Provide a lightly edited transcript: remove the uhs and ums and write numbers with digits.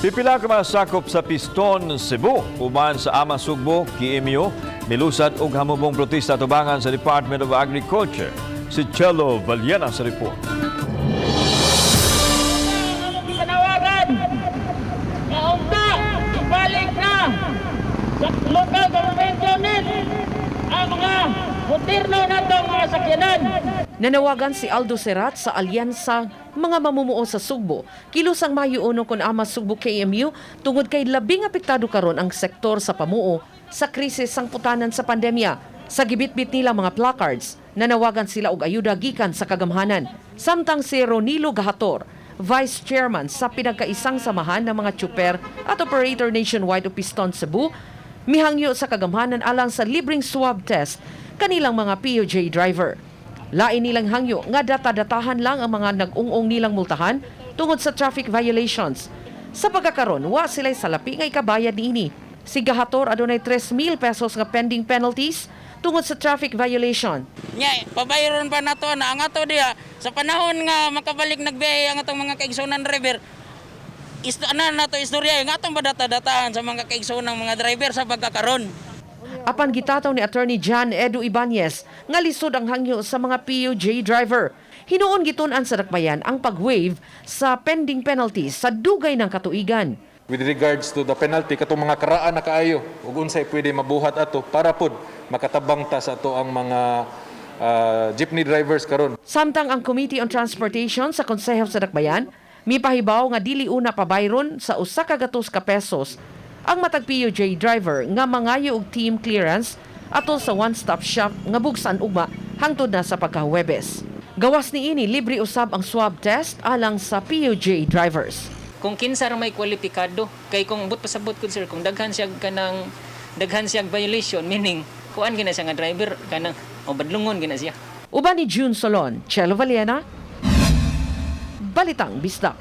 Pipila ka mga sakop sa Piston Cebu uban sa Ama Sugbo KMU milusad og hamubong protesta tubangan sa Department of Agriculture. Si Chelo Valiana sa report. Panawagan nga unta ibalik na sa local government unit ang mga moderno natong mga sakyanan. Nanawagan si Aldo Serat sa Alyansa mga mamumuo sa Sugbo. Kilos ang Mayo 1 kon Ama Sugbo KMU tungod kay labing apektado karon ang sektor sa pamuo sa krisis sang putanan sa pandemya. Sa gibitbit nila mga placards, nanawagan sila og ayuda gikan sa kagamhanan. Samtang si Ronilo Gahator, Vice Chairman sa pinagkaisang samahan ng mga tsuper at operator nationwide o Piston Cebu, mihangyo sa kagamhanan alang sa libreng swab test kanilang mga PUJ driver. Lain nilang hangyo nga data-datahan lang ang mga nag-ung-ong nilang multahan tungod sa traffic violations. Sa pagkakaron, wa sila'y salapi nga ikabayad niini. Si Gahator adunay 3,000 pesos nga pending penalties tungod sa traffic violation. Nya, pabayron pa nato na ang ato diha sa panahon nga makabalik nagbiyahe ang atong mga kaigsuonan driver. Isto na nato istorya nga atong padata-dataan sa mga kaigsuonang mga driver sa pagkakaron. Apan gitataw ni Attorney John Edu Ibanez nga lisod ang hangyo sa mga PUJ driver. Hinuon gitun-an sa dakbayan ang pag-waive sa pending penalties sa dugay ng katuigan. With regards to the penalty, katong mga karaan na kaayo ug unsay pwede mabuhat ato para pod makatabang ta sa ato ang mga jeepney drivers karon. Samtang ang Committee on Transportation sa Konseho sa Dakbayan mipahibaw nga dili una pabayron sa 100 ka pesos ang matag PUJ driver nga mangayo og team clearance atol sa one-stop shop nga bugsan ugma hangtod na sa pagkahuwebes. Gawas niini, libre usab ang swab test alang sa PUJ drivers. Kung kinsa ra may kwalipikado, kay kung but pasabot ko, sir, kung daghan siya kanang daghan siya violation, meaning kuan gina siya nga driver kanang o badlungon gina siya. Uban ni June Solon, Chelo Valiena, Balitang Bisdak.